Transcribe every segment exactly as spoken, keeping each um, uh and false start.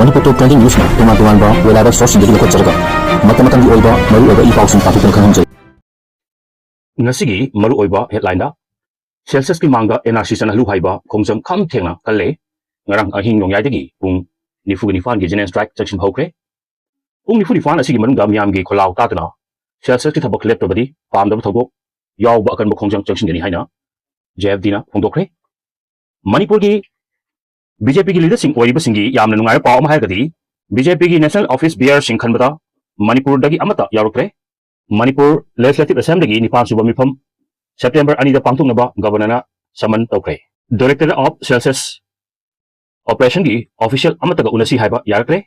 ꯃꯅꯤꯄꯨꯔ ꯇꯣꯞ trending ꯅ꯭ꯌꯨꯁꯅ ꯇꯣꯉꯥꯟ ꯇꯣꯉꯥꯟꯕ web ꯁꯣꯔꯁꯁꯤꯡꯗꯒꯤ ꯂꯧꯈꯠꯆꯔꯒ ꯃꯇꯝ ꯃꯇꯝꯒꯤ ꯑꯣꯏꯕ ꯃꯔꯨꯑꯣꯏꯕ ꯏ ꯄꯥꯎꯁꯤꯡ ꯄꯥꯊꯣꯛꯇꯨꯅ ꯈꯪꯍꯟꯖꯩ꯫ ꯉꯁꯤꯒꯤ ꯃꯔꯨꯑꯣꯏꯕ ꯍꯦꯗꯂꯥꯏꯟꯗ, ꯁꯦꯜꯁꯁꯀꯤ ꯃꯥꯡꯗ ꯑꯦꯟ ꯑꯥꯔ ꯁꯤ ꯆꯠꯅꯍꯜꯂꯨ ꯍꯥꯏꯕ ꯈꯣꯡꯖꯪ ꯈꯝ ꯊꯦꯡꯅ ꯀꯜꯂꯦ꯫ ꯉꯔꯥꯡ ꯑꯍꯤꯡ ꯅꯣꯡꯌꯥꯏꯗꯒꯤ ꯄꯨꯡ ꯅꯤꯐꯨꯒ ꯅꯤꯄꯥꯟꯒꯤ ꯖꯦꯅꯔꯦꯜ ꯁ꯭ꯇ꯭ꯔꯥꯏꯛ ꯆꯪꯁꯤꯟꯕ ꯍꯧꯈ꯭ꯔꯦ꯫ ꯄꯨꯡ ꯅꯤꯐꯨ ꯅꯤꯄꯥꯟ ꯑꯁꯤꯒꯤ ꯃꯅꯨꯡꯗ ꯃꯤꯌꯥꯝꯒꯤ ꯈꯣꯜꯂꯥꯎ ꯇꯥꯗꯨꯅ ꯁꯦꯜꯁꯁꯀꯤ ꯊꯕꯛ ꯂꯦꯞꯇ꯭ꯔꯕꯗꯤ ꯄꯥꯝꯗꯕ ꯊꯧꯗꯣꯛ ꯌꯥꯎꯕ ꯑꯀꯟꯕ ꯈꯣꯡꯖꯪ ꯆꯪꯁꯤꯟꯒꯅꯤ ꯍꯥꯏꯅ ꯖꯦ ꯑꯦꯐ ꯗꯤꯅ ꯐꯣꯡꯗꯣꯛꯈ꯭ꯔꯦ꯫ ꯃꯅꯤꯄꯨꯔꯒꯤ ꯕꯤ ꯖꯦ ꯄꯤꯒꯤ ꯂꯤꯗꯔꯁꯤꯡ ꯑꯣꯏꯔꯤꯕꯁꯤꯡꯒꯤ ꯌꯥꯝꯅ ꯅꯨꯡꯉꯥꯏꯕ ꯄꯥꯎ ꯑꯃ ꯍꯥꯏꯔꯒꯗꯤ, ꯕꯤ ꯖꯦ ꯄꯤꯒꯤ ꯅꯦꯁꯅꯦꯜ ꯑꯣꯐꯤꯁ ꯕꯤꯌꯔꯁꯤꯡ ꯈꯟꯕꯗ ꯃꯅꯤꯄꯨꯔꯗꯒꯤ ꯑꯃꯠꯇ ꯌꯥꯎꯔꯛꯇ꯭ꯔꯦ꯫ ꯃꯅꯤꯄꯨꯔ ꯂꯦꯖꯤꯁꯂꯦꯇꯤꯚ ꯑꯦꯁꯦꯝꯕ꯭ꯂꯤꯒꯤ ꯅꯤꯄꯥꯟ ꯁꯨꯕ ꯃꯤꯐꯝ ꯁꯦꯞꯇꯦꯝꯕꯔ ꯑꯅꯤꯗ ꯄꯥꯡꯊꯣꯛꯅꯕ ꯒꯕꯔꯅꯔꯅ ꯁꯃꯟ ꯇꯧꯈ꯭ꯔꯦ꯫ ꯗꯥꯏꯔꯦꯛꯇꯣꯔꯦꯠ ꯑꯣꯐ ꯁꯦꯜꯁꯁ ꯑꯣꯄꯔꯦꯁꯟꯒꯤ ꯑꯣꯐꯤꯁꯤꯌꯦꯜ ꯑꯃꯠꯇꯒ ꯎꯅꯁꯤ ꯍꯥꯏꯕ ꯌꯥꯔꯛꯇ꯭ꯔꯦ꯫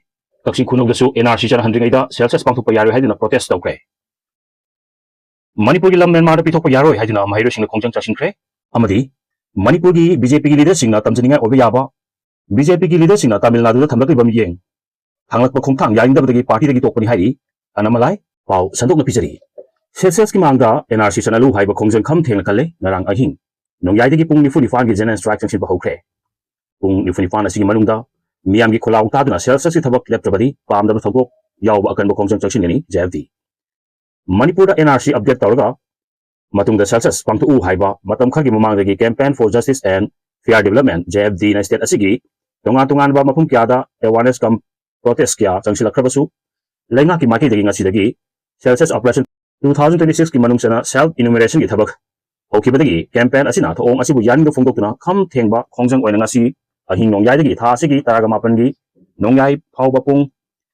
ꯀꯛꯆꯤꯡ ꯈꯨꯅꯧꯗꯁꯨ ꯑꯦꯟ ꯑꯥꯔ ꯁꯤ ꯆꯠꯅꯍꯟꯗ꯭ꯔꯤꯉꯩꯗ ꯁꯦꯜꯁꯁ ꯄꯥꯡꯊꯣꯛꯄ ꯌꯥꯔꯣꯏ ꯍꯥꯏꯗꯨꯅ ꯄ꯭ꯔꯣꯇꯦꯁ ꯇꯧꯈ꯭ꯔꯦ꯫ ꯃꯅꯤꯄꯨꯔꯒꯤ ꯂꯝ ꯃ꯭ꯌꯥꯟꯃꯥꯔꯗ ꯄꯤꯊꯣꯛꯄ ꯌꯥꯔꯣꯏ ꯍꯥꯏꯗꯨꯅ ꯃꯍꯩꯔꯣꯏꯁꯤꯡꯅ ꯈꯣꯡꯖꯪ ꯆꯪꯁꯤꯟꯈ꯭ꯔꯦ꯫ ꯑꯃꯗꯤ ꯃꯅꯤꯄꯨꯔꯒꯤ ꯕꯤ ꯖꯦ ꯄꯤꯒꯤ ꯂꯤꯗꯔꯁꯤꯡꯅ ꯇꯝꯖꯅꯤꯡꯉꯥꯏ ꯑꯣꯏꯕ ꯌꯥꯕ, ꯕꯤ ꯖꯦ ꯄꯤꯒꯤ ꯂꯤꯗꯔꯁꯤꯡꯅ ꯇꯥꯃꯤꯜ ꯅꯥꯗꯨꯗ ꯊꯝꯂꯛꯂꯤꯕ ꯃꯤꯠꯌꯦꯡ ꯊꯥꯡꯂꯛꯄ ꯈꯣꯡꯊꯥꯡ ꯌꯥꯅꯤꯡꯗꯕꯗꯒꯤ ꯄꯥꯔꯇꯤꯗꯒꯤ ꯇꯣꯛꯄꯅꯤ ꯍꯥꯏꯔꯤ ꯑꯅꯥꯃꯂꯥꯏ꯫ ꯄꯥꯎ ꯁꯟꯗꯣꯛꯅ ꯄꯤꯖꯔꯤ꯫ ꯁꯦꯜꯁꯁꯀꯤ ꯃꯥꯡꯗ ꯑꯦꯟ ꯑꯥꯔ ꯁꯤ ꯆꯠꯅꯍꯜꯂꯨ ꯍꯥꯏꯕ ꯈꯣꯡꯖꯪ ꯈꯝ ꯊꯦꯡꯅ ꯀꯜꯂꯦ꯫ ꯉꯔꯥꯡ ꯑꯍꯤꯡ ꯅꯣꯡꯌꯥꯏꯗꯒꯤ ꯄꯨꯡ ꯅꯤꯐꯨ ꯅꯤꯄꯥꯟꯒꯤ ꯖꯦꯅꯔꯦꯜ ꯁ꯭ꯇ꯭ꯔꯥꯏꯛ ꯆꯪꯁꯤꯟꯕ ꯍꯧꯈ꯭ꯔꯦ꯫ ꯄꯨꯡ ꯅꯤꯐꯨ ꯅꯤꯄꯥꯟ ꯑꯁꯤꯒꯤ ꯃꯅꯨꯡꯗ ꯃꯤꯌꯥꯝꯒꯤ ꯈꯣꯜꯂꯥꯎ ꯇꯥꯗꯨꯅ ꯁꯦꯜꯁꯁꯀꯤ ꯊꯕꯛ ꯂꯦꯞꯇ꯭ꯔꯕꯗꯤ ꯄꯥꯝꯗꯕ ꯊꯧꯗꯣꯛ ꯌꯥꯎꯕ ꯑꯀꯟꯕ ꯈꯣꯡꯖꯪ ꯆꯪꯁꯤꯟꯒꯅꯤ ꯖꯦ ꯑꯦꯐ ꯗꯤ꯫ ꯃꯅꯤꯄꯨꯔꯗ ꯑꯦꯟ ꯑꯥꯔ ꯁꯤ ꯑꯞꯗꯦꯠ ꯇꯧꯔꯒ ꯃꯇꯨꯡꯗ ꯁꯦꯜꯁꯁ ꯄꯥꯡꯊꯣꯛꯎ ꯍꯥꯏꯕ ꯃꯇꯝ ꯈꯔꯒꯤ ꯃꯃꯥꯡꯗꯒꯤ Campaign for Justice and Fair Development, J F ꯗꯤꯅ ꯁ꯭ꯇꯦꯠ ꯑꯁꯤꯒꯤ ꯇꯣꯉꯥꯟ ꯇꯣꯉꯥꯟꯕ ꯃꯐꯝ ꯀꯌꯥꯗ ꯑꯦꯋꯥꯔꯅꯦꯁ ꯀꯝ ꯄ꯭ꯔꯣꯇꯦꯁ ꯀꯌꯥ ꯆꯪꯁꯤꯜꯂꯛꯈ꯭ꯔꯕꯁꯨ, ꯂꯩꯉꯥꯛꯀꯤ ꯃꯥꯏꯀꯩꯗꯒꯤ ꯉꯁꯤꯗꯒꯤ Celsius operation two thousand twenty ꯁꯤꯛꯁꯀꯤ ꯃꯅꯨꯡ ꯆꯟꯅ ꯁꯦꯜꯐ ꯏꯅꯨꯃꯔꯦꯁꯟꯒꯤ ꯊꯕꯛ ꯍꯧꯈꯤꯕꯗꯒꯤ ꯀꯦꯝꯄꯦꯟ ꯑꯁꯤꯅ ꯊꯧꯑꯣꯡ ꯑꯁꯤꯕꯨ ꯌꯥꯅꯤꯡꯗꯕ ꯐꯣꯡꯗꯣꯛꯇꯨꯅ ꯈꯝ ꯊꯦꯡꯕ ꯈꯣꯡꯖꯪ ꯑꯣꯏꯅ ꯉꯁꯤ ꯑꯍꯤꯡ ꯅꯣꯡꯌꯥꯏꯗꯒꯤ ꯊꯥ ꯑꯁꯤꯒꯤ ꯇꯔꯥꯒ ꯃꯥꯄꯟꯒꯤ ꯅꯣꯡꯌꯥꯏ ꯐꯥꯎꯕ ꯄꯨꯡ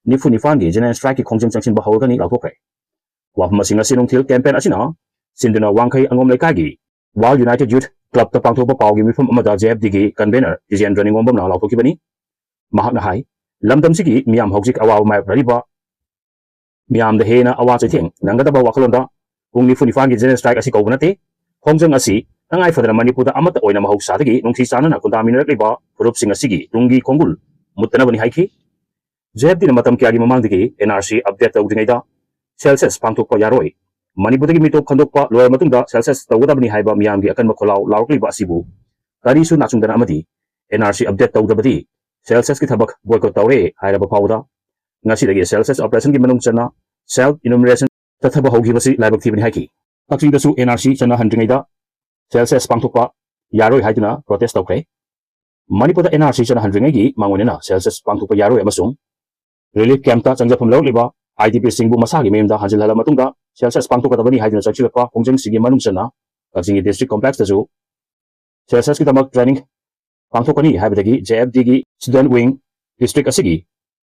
ꯅꯤꯐꯨ ꯅꯤꯄꯥꯟꯒꯤ ꯖꯦꯅꯔꯦꯜ ꯁ꯭ꯇ꯭ꯔꯥꯏꯛꯀꯤ ꯈꯣꯡꯖꯪ ꯆꯪꯁꯤꯟꯕ ꯍꯧꯔꯒꯅꯤ ꯂꯥꯎꯊꯣꯛꯈ꯭ꯔꯦ꯫ ꯋꯥꯐꯝꯁꯤꯡ ꯑꯁꯤ ꯅꯨꯡꯊꯤꯜ ꯀꯦꯝꯄꯦꯟ ꯑꯁꯤꯅ ꯁꯤꯟꯗꯨꯅ ꯋꯥꯡꯈꯩ ꯑꯉꯣꯝ ꯂꯩꯀꯥꯏꯒꯤ ꯋꯥꯔꯜ ꯌꯨꯅꯥꯏꯇꯦꯗ ꯌꯨꯊ ꯀ꯭ꯂꯕꯇ ꯄꯥꯡꯊꯣꯛꯄ ꯄꯥꯎꯒꯤ ꯃꯤꯐꯝ ꯑꯃꯗ ꯖꯦ ꯑꯦꯐ ꯗꯤꯒꯤ ꯀꯟꯚꯦꯅꯔ ꯇꯤꯖꯦꯟꯗ꯭ꯔ ꯅꯤꯉꯣꯝꯕꯝꯅ ꯂꯥꯎꯊꯣꯛꯈꯤꯕꯅꯤ꯫ ꯃꯍꯥꯛꯅ ꯍꯥꯏ, ꯂꯝꯗꯝꯁꯤꯒꯤ ꯃꯤꯌꯥꯝ ꯍꯧꯖꯤꯛ ꯑꯋꯥꯕ ꯃꯥꯌꯣꯛꯅꯔꯤꯕ ꯃꯤꯌꯥꯝꯗ ꯍꯦꯟꯅ ꯑꯋꯥ ꯆꯩꯊꯦꯡ ꯅꯪꯒꯗꯕ ꯋꯥꯈꯜꯂꯣꯟꯗ ꯄꯨꯡ ꯅꯤꯐꯨ ꯅꯤꯄꯥꯟꯒꯤ ꯖꯦꯅꯔꯦꯜ ꯁ꯭ꯇ꯭ꯔꯥꯏꯛ ꯑꯁꯤ ꯀꯧꯕ ꯅꯠꯇꯦ꯫ ꯈꯣꯡꯖꯪ ꯑꯁꯤ ꯇꯉꯥꯏ ꯐꯗꯅ ꯃꯅꯤꯄꯨꯔꯗ ꯑꯃꯠꯇ ꯑꯣꯏꯅ ꯃꯍꯧꯁꯥꯗꯒꯤ ꯅꯨꯡꯁꯤ ꯆꯥꯟꯅꯅ ꯈꯨꯟꯗꯥꯃꯤꯟꯅꯔꯛꯂꯤꯕ ꯐꯨꯔꯨꯞꯁꯤꯡ ꯑꯁꯤꯒꯤ ꯇꯨꯡꯒꯤ ꯈꯣꯡꯒꯨꯜ ꯃꯨꯠꯇꯅꯕꯅꯤ ꯍꯥꯏꯈꯤ꯫ ꯖꯦ ꯑꯦꯐ ꯗꯤꯅ ꯃꯇꯝ ꯀꯌꯥꯒꯤ ꯃꯃꯥꯡꯗꯒꯤ ꯑꯦꯟ ꯑꯥꯔ ꯁꯤ ꯑꯞꯗꯦꯠ ꯇꯧꯗ꯭ꯔꯤꯉꯩꯗ ꯁꯦꯜꯁꯁ ꯄꯥꯡꯊꯣꯛꯄ ꯌꯥꯔꯣꯏ, ꯃꯅꯤꯄꯨꯔꯗꯒꯤ ꯃꯤꯇꯣꯞ ꯈꯟꯗꯣꯛꯄ ꯂꯣꯏꯔꯕ ꯃꯇꯨꯡꯗ ꯁꯦꯜꯁꯁ ꯇꯧꯒꯗꯕꯅꯤ ꯍꯥꯏꯕ ꯃꯤꯌꯥꯝꯒꯤ ꯑꯀꯟꯕ ꯈꯣꯜꯂꯥꯎ ꯂꯥꯎꯔꯛꯂꯤꯕ ꯑꯁꯤꯕꯨ ꯀꯔꯤꯁꯨ ꯅꯥꯆꯨꯡꯗꯅ ꯑꯃꯗꯤ ꯑꯦꯟ ꯑꯥꯔ ꯁꯤ ꯑꯞꯗꯦꯠ ꯇꯧꯗꯕꯗꯤ ꯁꯦꯜꯁꯁꯀꯤ ꯊꯕꯛ ꯕꯣꯏꯀꯣꯠ ꯇꯧꯔꯦ ꯍꯥꯏꯔꯕ ꯐꯥꯎꯕꯗ ꯉꯁꯤꯗꯒꯤ ꯁꯦꯜꯁꯁ ꯑꯣꯄꯔꯦꯁꯟꯒꯤ ꯃꯅꯨꯡ ꯆꯟꯅ ꯁꯦꯜꯐ ꯏꯅꯨꯃꯔꯦꯁꯟ ꯆꯠꯊꯕ ꯍꯧꯈꯤꯕꯁꯤ ꯂꯥꯏꯕꯛ ꯊꯤꯕꯅꯤ ꯍꯥꯏꯈꯤ꯫ ꯀꯛꯆꯤꯡꯗꯁꯨ ꯑꯦꯟ ꯑꯥꯔ ꯁꯤ ꯆꯠꯅꯍꯟꯗ꯭ꯔꯤꯉꯩꯗ ꯁꯦꯜꯁꯁ ꯄꯥꯡꯊꯣꯛꯄ ꯌꯥꯔꯣꯏ ꯍꯥꯏꯗꯨꯅ ꯄ꯭ꯔꯣꯇꯦꯁ ꯇꯧꯈ꯭ꯔꯦ꯫ ꯃꯅꯤꯄꯨꯔꯗ ꯑꯦꯟ ꯑꯥꯔ ꯁꯤ ꯆꯠꯅꯍꯟꯗ꯭ꯔꯤꯉꯩꯒꯤ ꯃꯥꯡꯑꯣꯏꯅꯅ ꯁꯦꯜꯁꯁ ꯄꯥꯡꯊꯣꯛꯄ ꯌꯥꯔꯣꯏ ꯑꯃꯁꯨꯡ ꯔꯤꯂꯤꯐ ꯀꯦꯝꯞꯇ ꯆꯪꯖꯐꯝ ꯂꯧꯔꯛꯂꯤꯕ ꯑꯥꯏ ꯗꯤ ꯄꯤꯁꯤꯡꯕꯨ ꯃꯁꯥꯒꯤ ꯃꯌꯨꯝꯗ ꯍꯟꯖꯤꯜꯍꯜꯂꯕ ꯃꯇꯨꯡꯗ ꯁꯦꯜꯁꯁ ꯄꯥꯡꯊꯣꯛꯀꯗꯕꯅꯤ ꯍꯥꯏꯗꯨꯅ ꯆꯪꯁꯤꯜꯂꯛꯄ ꯈꯣꯡꯖꯪꯁꯤꯡꯒꯤ ꯃꯅꯨꯡ ꯆꯟꯅ ꯀꯛꯆꯤꯡꯒꯤ ꯗꯤꯁꯇ꯭ꯔꯤꯛ ꯀꯣꯝꯄ꯭ꯂꯦꯛꯁꯇꯁꯨ ꯁꯦꯜꯁꯁꯀꯤꯗꯃꯛ ꯇ꯭ꯔꯦꯅꯤꯡ ꯄꯥꯡꯊꯣꯛꯀꯅꯤ ꯍꯥꯏꯕꯗꯒꯤ ꯖꯦ ꯑꯦꯐ ꯗꯤꯒꯤ ꯁ꯭ꯇꯨꯗꯦꯟꯠ ꯋꯤꯡ, ꯗꯤꯁꯇ꯭ꯔꯤꯛ ꯑꯁꯤꯒꯤ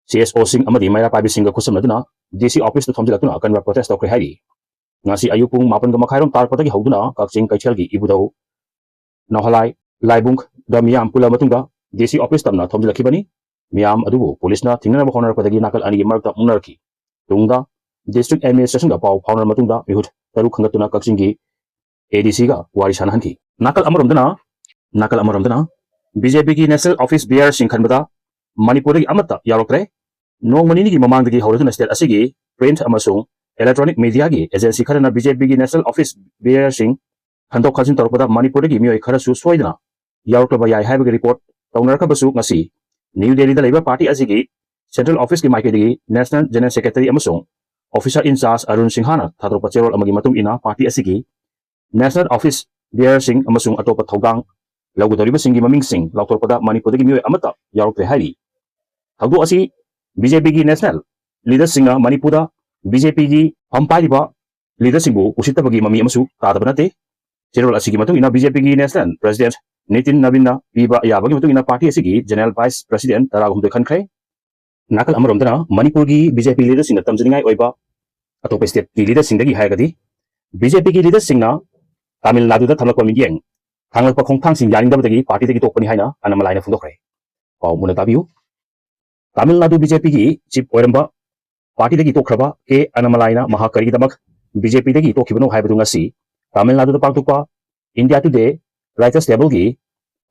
ꯁꯤ ꯑꯦꯁ ꯑꯣꯁꯤꯡ ꯑꯃꯗꯤ ꯃꯩꯔꯥ ꯄꯥꯏꯕꯤꯁꯤꯡꯒ ꯈꯨꯠꯁꯝꯅꯗꯨꯅ ꯗꯤ ꯁꯤ ꯑꯣꯐꯤꯁꯇ ꯊꯣꯝꯖꯤꯜꯂꯛꯇꯨꯅ ꯑꯀꯟꯕ ꯄ꯭ꯔꯣꯇꯦꯁ ꯇꯧꯈ꯭ꯔꯦ ꯍꯥꯏꯔꯤ꯫ ꯉꯁꯤ ꯑꯌꯨꯛ ꯄꯨꯡ ꯃꯥꯄꯟꯒ ꯃꯈꯥꯏꯔꯣꯝ ꯇꯥꯔꯛꯄꯗꯒꯤ ꯍꯧꯗꯨꯅ ꯀꯛꯆꯤꯡ ꯀꯩꯊꯦꯜꯒꯤ ꯏꯕꯨꯙꯧ ꯅꯣꯍꯂꯥꯏ ꯂꯥꯏꯕꯨꯡꯗ ꯃꯤꯌꯥꯝ ꯄꯨꯜꯂꯕ ꯃꯇꯨꯡꯗ ꯗꯤ ꯁꯤ ꯑꯣꯐꯤꯁ ꯇꯝꯅ ꯊꯣꯝꯖꯤꯜꯂꯛꯈꯤꯕꯅꯤ꯫ ꯃꯤꯌꯥꯝ ꯑꯗꯨꯕꯨ ꯄꯨꯂꯤꯁꯅ ꯊꯤꯡꯅꯅꯕ ꯍꯣꯠꯅꯔꯛꯄꯗꯒꯤ ꯅꯥꯀꯜ ꯑꯅꯤꯒꯤ ꯃꯔꯛꯇ ꯃꯨꯛꯅꯔꯛꯈꯤ꯫ ꯇꯨꯡꯗ ꯗꯤꯁꯇ꯭ꯔꯤꯛ ꯑꯦꯗꯃꯤꯅꯤꯁꯇ꯭ꯔꯦꯁꯟꯒ ꯄꯥꯎ ꯐꯥꯎꯅꯔꯕ ꯃꯇꯨꯡꯗ ꯃꯤꯍꯨꯠ ꯇꯔꯨꯛ ꯈꯟꯒꯠꯇꯨꯅ ꯀꯛꯆꯤꯡꯒꯤ ꯑꯦ ꯗꯤ ꯁꯤꯒ ꯋꯥꯔꯤ ꯁꯥꯟꯅꯍꯟꯈꯤ꯫ ꯅꯥꯀꯜ ꯑꯃꯔꯣꯝꯗꯅ, ꯅꯥꯀꯜ ꯑꯃꯔꯣꯝꯗꯅ ꯕꯤ ꯖꯦ ꯄꯤꯒꯤ ꯅꯦꯁꯅꯦꯜ ꯑꯣꯐꯤꯁ ꯕꯤꯌꯔꯁꯤꯡ ꯈꯟꯕꯗ ꯃꯅꯤꯄꯨꯔꯗꯒꯤ ꯑꯃꯠꯇ ꯌꯥꯎꯔꯛꯇ꯭ꯔꯦ꯫ ꯅꯣꯡꯃ ꯅꯤꯅꯤꯒꯤ ꯃꯃꯥꯡꯗꯒꯤ ꯍꯧꯔꯗꯨꯅ ꯁ꯭ꯇꯦꯠ ꯑꯁꯤꯒꯤ ꯄ꯭ꯔꯤꯟꯠ ꯑꯃꯁꯨꯡ ꯏꯂꯦꯛꯇ꯭ꯔꯣꯅꯤꯛ ꯃꯤꯗꯤꯌꯥꯒꯤ ꯑꯦꯖꯦꯟꯁꯤ ꯈꯔꯅ ꯕꯤ ꯖꯦ ꯄꯤꯒꯤ ꯅꯦꯁꯅꯦꯜ ꯑꯣꯐꯤꯁ ꯕꯤꯌꯔꯁꯤꯡ ꯈꯟꯗꯣꯛ ꯈꯟꯖꯤꯟ ꯇꯧꯔꯛꯄꯗ ꯃꯅꯤꯄꯨꯔꯗꯒꯤ ꯃꯤꯑꯣꯏ ꯈꯔꯁꯨ ꯁꯣꯏꯗꯅ ꯌꯥꯎꯔꯛꯂꯕ ꯌꯥꯏ ꯍꯥꯏꯕꯒꯤ ꯔꯤꯄꯣꯔꯠ ꯇꯧꯅꯔꯛꯈ꯭ꯔꯕꯁꯨ, ꯉꯁꯤ ꯅ꯭ꯌꯨ ꯗꯦꯜꯂꯤꯗ ꯂꯩꯕ ꯄꯥꯔꯇꯤ ꯑꯁꯤꯒꯤ ꯁꯦꯟꯇ꯭ꯔꯦꯜ ꯑꯣꯐꯤꯁꯀꯤ ꯃꯥꯏꯀꯩꯗꯒꯤ ꯅꯦꯁꯅꯦꯜ ꯖꯦꯅꯔꯦꯜ ꯁꯦꯀ꯭ꯔꯦꯇꯔꯤ ꯑꯃꯁꯨꯡ ꯑꯣꯐꯤꯁꯔ ꯏꯟ ꯆꯥꯔꯖ ꯑꯔꯨꯟ ꯁꯤꯡꯍꯥꯅ ꯊꯥꯗꯣꯔꯛꯄ ꯆꯦꯔꯣꯜ ꯑꯃꯒꯤ ꯃꯇꯨꯡ ꯏꯟꯅ, ꯄꯥꯔꯇꯤ ꯑꯁꯤꯒꯤ ꯅꯦꯁꯅꯦꯜ ꯑꯣꯐꯤꯁ ꯕꯤꯌꯔꯁꯤꯡ ꯑꯃꯁꯨꯡ ꯑꯇꯣꯞꯄ ꯊꯧꯗꯥꯡ ꯂꯧꯒꯗꯧꯔꯤꯕꯁꯤꯡꯒꯤ ꯃꯃꯤꯡꯁꯤꯡ ꯂꯥꯎꯊꯣꯔꯛꯄꯗ ꯃꯅꯤꯄꯨꯔꯗꯒꯤ ꯃꯤꯑꯣꯏ ꯑꯃꯠꯇ ꯌꯥꯎꯔꯛꯇ꯭ꯔꯦ ꯍꯥꯏꯔꯤ꯫ ꯊꯧꯗꯣꯛ ꯑꯁꯤ ꯕꯤ ꯖꯦ ꯄꯤꯒꯤ ꯅꯦꯁꯅꯦꯜ ꯂꯤꯗꯔꯁꯤꯡꯅ ꯃꯅꯤꯄꯨꯔꯗ ꯕꯤ ꯖꯦ ꯄꯤꯒꯤ ꯐꯝ ꯄꯥꯏꯔꯤꯕ ꯂꯤꯗꯔꯁꯤꯡꯕꯨ ꯎꯁꯤꯠꯇꯕꯒꯤ ꯃꯃꯤ ꯑꯃꯁꯨ ꯇꯥꯗꯕ ꯅꯠꯇꯦ꯫ ꯆꯦꯔꯣꯜ ꯑꯁꯤꯒꯤ ꯃꯇꯨꯡ ꯏꯟꯅ ꯕꯤ ꯖꯦ ꯄꯤꯒꯤ ꯅꯦꯁꯅꯦꯜ ꯄ꯭ꯔꯦꯁꯤꯗꯦꯟꯠ ꯅꯤꯇꯤꯟ ꯅꯕꯤꯟꯅ ꯄꯤꯕ ꯑꯌꯥꯕꯒꯤ ꯃꯇꯨꯡ ꯏꯟꯅ ꯄꯥꯔꯇꯤ ꯑꯁꯤꯒꯤ ꯖꯦꯅꯔꯦꯜ ꯚꯥꯏꯁ ꯄ꯭ꯔꯦꯁꯤꯗꯦꯟꯠ ꯇꯔꯥꯍꯨꯝꯗꯣꯏ ꯈꯟꯈ꯭ꯔꯦ꯫ ꯅꯥꯀꯜ ꯑꯃꯔꯣꯝꯗꯅ ꯃꯅꯤꯄꯨꯔꯒꯤ ꯕꯤ ꯖꯦ ꯄꯤ ꯂꯤꯗꯔꯁꯤꯡꯅ ꯇꯝꯖꯅꯤꯡꯉꯥꯏ ꯑꯣꯏꯕ ꯑꯇꯣꯞꯄ ꯁ꯭ꯇꯦꯠꯀꯤ ꯂꯤꯗꯔꯁꯤꯡꯗꯒꯤ ꯍꯥꯏꯔꯒꯗꯤ, ꯕꯤ ꯖꯦ ꯄꯤꯒꯤ ꯂꯤꯗꯔꯁꯤꯡꯅ ꯇꯥꯃꯤꯜ ꯅꯥꯗꯨꯗ ꯊꯝꯂꯛꯄ ꯃꯤꯠꯌꯦꯡ, ꯊꯥꯡꯂꯛꯄ ꯈꯣꯡꯊꯥꯡꯁꯤꯡ ꯌꯥꯅꯤꯡꯗꯕꯗꯒꯤ ꯄꯥꯔꯇꯤꯗꯒꯤ ꯇꯣꯛꯄꯅꯤ ꯍꯥꯏꯅ ꯑꯅꯥꯃꯂꯥꯏꯅ ꯐꯣꯡꯗꯣꯛꯈ꯭ꯔꯦ꯫ ꯄꯥꯎ ꯃꯨꯟꯅ ꯇꯥꯕꯤꯌꯨ꯫ ꯇꯥꯃꯤꯜ ꯅꯥꯗꯨ ꯕꯤ ꯖꯦ ꯄꯤꯒꯤ ꯆꯤꯐ ꯑꯣꯏꯔꯝꯕ ꯄꯥꯔꯇꯤꯗꯒꯤ ꯇꯣꯛꯈ꯭ꯔꯕ ꯀꯦ ꯑꯅꯥꯃꯂꯥꯏꯅ ꯃꯍꯥꯛ ꯀꯔꯤꯒꯤꯗꯃꯛ ꯕꯤ ꯖꯦ ꯄꯤꯗꯒꯤ ꯇꯣꯛꯈꯤꯕꯅꯣ ꯍꯥꯏꯕꯗꯨ ꯉꯁꯤ ꯇꯥꯃꯤꯜ ꯅꯥꯗꯨꯗ ꯄꯥꯡꯊꯣꯛꯄ ꯏꯟꯗꯤꯌꯥ ꯇꯨꯗꯦ ꯔꯥꯏꯇꯔꯁ ꯇꯦꯕꯜꯒꯤ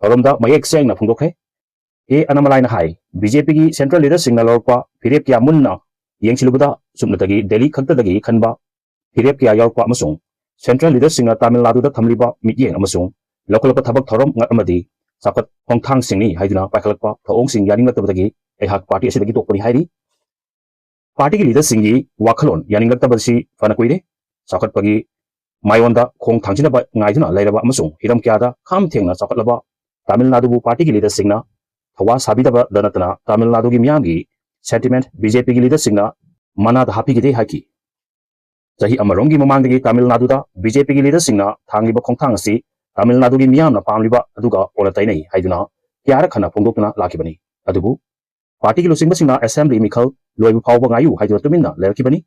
ꯊꯧꯔꯝꯗ ꯃꯌꯦꯛ ꯁꯦꯡꯅ ꯐꯣꯡꯗꯣꯛꯈ꯭ꯔꯦ꯫ ꯀꯦ ꯑꯅꯥꯃꯂꯥꯏꯅ ꯍꯥꯏ, ꯕꯤ ꯖꯦ ꯄꯤꯒꯤ ꯁꯦꯟꯇ꯭ꯔꯦꯜ ꯂꯤꯗꯔꯁꯤꯡꯅ ꯂꯧꯔꯛꯄ ꯐꯤꯔꯦꯞ ꯀꯌꯥ ꯃꯨꯟꯅ ꯌꯦꯡꯁꯤꯜꯂꯨꯕꯗ ꯁꯨꯞꯅꯇꯒꯤ ꯗꯦꯜꯂꯤ ꯈꯛꯇꯗꯒꯤ ꯈꯟꯕ ꯐꯤꯔꯦꯞ ꯀꯌꯥ ꯌꯥꯎꯔꯛꯄ ꯑꯃꯁꯨꯡ ꯁꯦꯟꯇ꯭ꯔꯦꯜ ꯂꯤꯗꯔꯁꯤꯡꯅ ꯇꯥꯃꯤꯜ ꯅꯥꯗꯨꯗ ꯊꯝꯂꯤꯕ ꯃꯤꯠꯌꯦꯡ ꯑꯃꯁꯨꯡ ꯂꯧꯈꯠꯂꯛꯄ ꯊꯕꯛ ꯊꯧꯔꯝ ꯑꯃꯗꯤ ꯆꯥꯎꯈꯠ ꯈꯣꯡꯊꯥꯡꯁꯤꯡꯅꯤ ꯍꯥꯏꯗꯨꯅ ꯄꯥꯏꯈꯠꯂꯛꯄ ꯊꯧꯑꯣꯡꯁꯤꯡ ꯌꯥꯅꯤꯡꯂꯛꯇꯕꯗꯒꯤ ꯑꯩꯍꯥꯛ ꯄꯥꯔꯇꯤ ꯑꯁꯤꯗꯒꯤ ꯇꯣꯛꯄꯅꯤ ꯍꯥꯏꯔꯤ꯫ ꯄꯥꯔꯇꯤꯒꯤ ꯂꯤꯗꯔꯁꯤꯡꯒꯤ ꯋꯥꯈꯜꯂꯣꯟ ꯌꯥꯅꯤꯡꯂꯛꯇꯕꯁꯤ ꯐꯅ ꯀꯨꯏꯔꯦ꯫ ꯆꯥꯎꯈꯠꯄꯒꯤ ꯃꯥꯏꯑꯣꯟꯗ ꯈꯣꯡ ꯊꯥꯡꯖꯤꯟꯅꯕ ꯉꯥꯏꯗꯨꯅ ꯂꯩꯔꯕ ꯑꯃꯁꯨꯡ ꯍꯤꯔꯝ ꯀꯌꯥꯗ ꯈꯝ ꯊꯦꯡꯅ ꯆꯥꯎꯈꯠꯂꯕ ꯇꯥꯃꯤꯜ ꯅꯥꯗꯨꯕꯨ ꯄꯥꯔꯇꯤꯒꯤ ꯂꯤꯗꯔꯁꯤꯡꯅ ꯊꯧꯋꯥ ꯁꯥꯕꯤꯗꯕꯗ ꯅꯠꯇꯅ ꯇꯥꯃꯤꯜ ꯅꯥꯗꯨꯒꯤ ꯃꯤꯌꯥꯝꯒꯤ ꯁꯦꯟꯇꯤꯃꯦꯟꯠ ꯕꯤ ꯖꯦ ꯄꯤꯒꯤ ꯂꯤꯗꯔꯁꯤꯡꯅ ꯃꯅꯥꯗ ꯍꯥꯞꯄꯤꯈꯤꯗꯦ ꯍꯥꯏꯈꯤ꯫ ꯆꯍꯤ ꯑꯃꯔꯣꯝꯒꯤ ꯃꯃꯥꯡꯗꯒꯤ ꯇꯥꯃꯤꯜ ꯅꯥꯗꯨꯗ ꯕꯤ ꯖꯦ ꯄꯤꯒꯤ ꯂꯤꯗꯔꯁꯤꯡꯅ ꯊꯥꯡꯂꯤꯕ ꯈꯣꯡꯊꯥꯡ ꯑꯁꯤ ꯇꯥꯃꯤꯜ ꯅꯥꯗꯨꯒꯤ ꯃꯤꯌꯥꯝꯅ ꯄꯥꯝꯂꯤꯕ ꯑꯗꯨꯒ ꯑꯣꯟꯅ ꯇꯩꯅꯩ ꯍꯥꯏꯗꯨꯅ ꯀꯌꯥꯔꯛ ꯍꯟꯅ ꯐꯣꯡꯗꯣꯛꯇꯨꯅ ꯂꯥꯛꯈꯤꯕꯅꯤ꯫ ꯑꯗꯨꯕꯨ ꯄꯥꯔꯇꯤꯒꯤ ꯂꯨꯆꯤꯡꯕꯁꯤꯡꯅ ꯑꯦꯁꯦꯝꯕ꯭ꯂꯤ ꯃꯤꯈꯜ ꯂꯣꯏꯕ ꯐꯥꯎꯕ ꯉꯥꯏꯌꯨ ꯍꯥꯏꯗꯨꯅ ꯇꯨꯃꯤꯟꯅ ꯂꯩꯔꯛꯈꯤꯕꯅꯤ꯫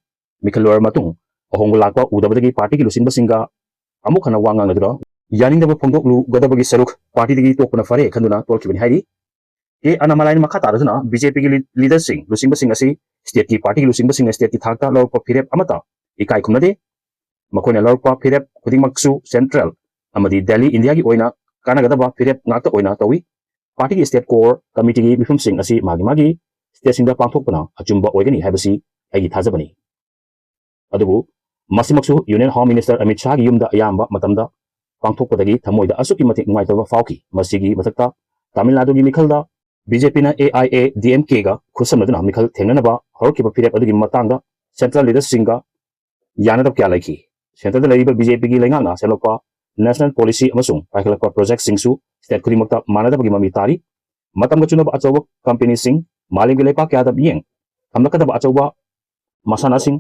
ꯃꯤꯈꯜ ꯂꯣꯏꯔꯕ ꯃꯇꯨꯡ ꯑꯍꯣꯡꯕ ꯂꯥꯛꯄ ꯎꯗꯕꯗꯒꯤ ꯄꯥꯔꯇꯤꯒꯤ ꯂꯨꯆꯤꯡꯕꯁꯤꯡꯒ ꯑꯃꯨꯛ ꯍꯟꯅ ꯋꯥ ꯉꯥꯡꯅꯗꯨꯅ ꯌꯥꯅꯤꯡꯗꯕ ꯐꯣꯡꯗꯣꯛꯂꯨꯒꯗꯕꯒꯤ ꯁꯔꯨꯛ ꯄꯥꯔꯇꯤꯗꯒꯤ ꯇꯣꯛꯄꯅ ꯐꯔꯦ ꯈꯟꯗꯨꯅ ꯇꯣꯛꯈꯤꯕꯅꯤ ꯍꯥꯏꯔꯤ꯫ ꯀꯦ ꯑꯅꯥꯃꯂꯥꯏꯅ ꯃꯈꯥ ꯇꯥꯔꯗꯨꯅ ꯕꯤ ꯖꯦ ꯄꯤꯒꯤ ꯂꯤ-, ꯂꯤꯗꯔꯁꯤꯡ, ꯂꯨꯆꯤꯡꯕꯁꯤꯡ ꯑꯁꯤ ꯁ꯭ꯇꯦꯠꯀꯤ ꯄꯥꯔꯇꯤꯒꯤ ꯂꯨꯆꯤꯡꯕꯁꯤꯡꯅ ꯁ꯭ꯇꯦꯠꯀꯤ ꯊꯥꯛꯇ ꯂꯧꯔꯛꯄ ꯐꯤꯔꯦꯞ ꯑꯃꯠꯇ ꯏꯀꯥꯏ ꯈꯨꯝꯅꯗꯦ꯫ ꯃꯈꯣꯏꯅ ꯂꯧꯔꯛꯄ ꯐꯤꯔꯦꯞ ꯈꯨꯗꯤꯡꯃꯛꯁꯨ ꯁꯦꯟꯇ꯭ꯔꯦꯜ ꯑꯃꯗꯤ ꯗꯦꯜꯂꯤ ꯏꯟꯗꯤꯌꯥꯒꯤ ꯑꯣꯏꯅ ꯀꯥꯟꯅꯒꯗꯕ ꯐꯤꯔꯦꯞ ꯉꯥꯛꯇ ꯑꯣꯏꯅ ꯇꯧꯏ꯫ ꯄꯥꯔꯇꯤꯒꯤ ꯁ꯭ꯇꯦꯠ ꯀꯣꯔ ꯀꯃꯤꯇꯤꯒꯤ ꯃꯤꯐꯝꯁꯤꯡ ꯑꯁꯤ ꯃꯥꯒꯤ ꯃꯥꯒꯤ ꯁ꯭ꯇꯦꯠꯁꯤꯡꯗ ꯄꯥꯡꯊꯣꯛꯄꯅ ꯑꯆꯨꯝꯕ ꯑꯣꯏꯒꯅꯤ ꯍꯥꯏꯕꯁꯤ ꯑꯩꯒꯤ ꯊꯥꯖꯕꯅꯤ꯫ ꯑꯗꯨꯕꯨ ꯃꯁꯤꯃꯛꯁꯨ ꯌꯨꯅꯤꯌꯟ ꯍꯣꯝ ꯃꯤꯅꯤꯁꯇꯔ ꯑꯃꯤꯠ ꯁꯥꯍꯒꯤ ꯌꯨꯝꯗ ꯑꯌꯥꯝꯕ ꯃꯇꯝꯗ ꯄꯥꯡꯊꯣꯛꯄꯗꯒꯤ ꯊꯃꯣꯏꯗ ꯑꯁꯨꯛꯀꯤ ꯃꯇꯤꯛ ꯅꯨꯡꯉꯥꯏꯇꯕ ꯐꯥꯎꯈꯤ꯫ ꯃꯁꯤꯒꯤ ꯃꯊꯛꯇ ꯇꯥꯃꯤꯜ ꯅꯥꯗꯨꯒꯤ ꯃꯤꯈꯜꯗ ꯕꯤ ꯖꯦ ꯄꯤꯅ A I A D M ꯀꯦꯒ ꯈꯨꯠꯁꯝꯅꯗꯨꯅ ꯃꯤꯈꯜ ꯊꯦꯡꯅꯅꯕ ꯍꯧꯔꯛꯈꯤꯕ ꯐꯤꯔꯦꯞ ꯑꯗꯨꯒꯤ ꯃꯇꯥꯡꯗ ꯁꯦꯟꯇ꯭ꯔꯦꯜ ꯂꯤꯗꯔꯁꯤꯡꯒ ꯌꯥꯅꯗꯕ ꯀꯌꯥ ꯂꯩꯈꯤ꯫ ꯁꯦꯟꯇꯔꯗ ꯂꯩꯔꯤꯕ ꯕꯤ ꯖꯦ ꯄꯤꯒꯤ ꯂꯩꯉꯥꯛꯅ ꯁꯦꯝꯂꯛꯄ ꯅꯦꯁꯅꯦꯜ ꯄꯣꯂꯤꯁꯤ ꯑꯃꯁꯨꯡ ꯄꯥꯏꯈꯠꯂꯛꯄ ꯄ꯭ꯔꯣꯖꯦꯛꯁꯤꯡꯁꯨ ꯁ꯭ꯇꯦꯠ ꯈꯨꯗꯤꯡꯃꯛꯇ ꯃꯥꯟꯅꯗꯕꯒꯤ ꯃꯃꯤ ꯇꯥꯔꯤ꯫ ꯃꯇꯝꯒ ꯆꯨꯅꯕ ꯑꯆꯧꯕ ꯀꯝꯄꯦꯅꯤꯁꯤꯡ, ꯃꯥꯂꯦꯝꯒꯤ ꯂꯩꯄꯥꯛ ꯀꯌꯥꯗ ꯃꯤꯠꯌꯦꯡ ꯊꯝꯂꯛꯀꯗꯕ ꯑꯆꯧꯕ ꯃꯁꯥꯟꯅꯁꯤꯡ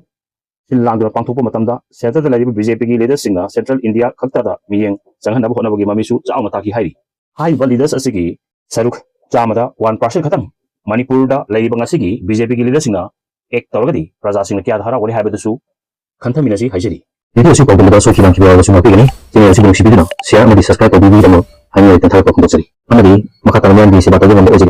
ꯁꯤꯜ ꯂꯥꯡꯗꯨꯅ ꯄꯥꯡꯊꯣꯛꯄ ꯃꯇꯝꯗ ꯁꯦꯟꯇꯔꯗ ꯂꯩꯔꯤꯕ ꯕꯤ ꯖꯦ ꯄꯤꯒꯤ ꯂꯤꯗꯔꯁꯤꯡꯅ ꯁꯦꯟꯇ꯭ꯔꯦꯜ ꯏꯟꯗꯤꯌꯥ ꯈꯛꯇꯗ ꯃꯤꯠꯌꯦꯡ ꯆꯪꯍꯟꯅꯕ ꯍꯣꯠꯅꯕꯒꯤ ꯃꯃꯤꯁꯨ ꯆꯥꯎꯅ ꯇꯥꯈꯤ ꯍꯥꯏꯔꯤ꯫ ꯍꯥꯏꯔꯤꯕ ꯂꯤꯗꯔꯁ ꯑꯁꯤꯒꯤ ꯁꯔꯨꯛ ꯆꯥꯝꯃꯗ ꯋꯥꯟ ꯄꯥꯔꯁꯦꯟ ꯈꯛꯇꯪ ꯃꯅꯤꯄꯨꯔꯗ ꯂꯩꯔꯤꯕ ꯉꯁꯤꯒꯤ ꯕꯤ ꯖꯦ ꯄꯤꯒꯤ ꯂꯤꯗꯔꯁꯤꯡꯅ ꯑꯦꯛ ꯇꯧꯔꯒꯗꯤ ꯄ꯭ꯔꯖꯥꯁꯤꯡꯅ ꯀꯌꯥꯗ ꯍꯔꯥꯎꯒꯅꯤ ꯍꯥꯏꯕꯗꯨꯁꯨ ꯈꯟꯊꯃꯤꯟꯅꯁꯤ ꯍꯥꯏꯖꯔꯤ꯫ ꯚꯤꯗꯤꯑꯣ ꯑꯁꯤ ꯄꯥꯎꯗꯝꯕꯗ ꯁꯣꯏꯈꯤꯕ ꯉꯥꯝꯈꯤꯕ ꯌꯥꯎꯔꯕꯁꯨ ꯉꯥꯛꯄꯤꯒꯅꯤ꯫ ꯆꯦꯅꯦꯜ ꯑꯁꯤꯕꯨ ꯅꯨꯡꯁꯤꯕꯤꯗꯨꯅ ꯁꯤꯌꯥꯔ ꯑꯃꯗꯤ ꯁꯕꯁꯀ꯭ꯔꯥꯏꯕ ꯇꯧꯕꯤꯕꯒꯤꯗꯃꯛ ꯍꯥꯏꯅꯤꯡꯉꯥꯏ ꯂꯩꯇꯅ ꯊꯥꯒꯠꯄ ꯐꯣꯡꯗꯣꯛꯆꯔꯤ꯫ ꯑꯃꯗꯤ ꯃꯈꯥ ꯇꯥꯅ ꯃꯌꯥꯝꯒꯤ ꯁꯦꯕꯥ ꯇꯧꯕ ꯉꯝꯕ ꯑꯣꯏꯖꯒꯦ꯫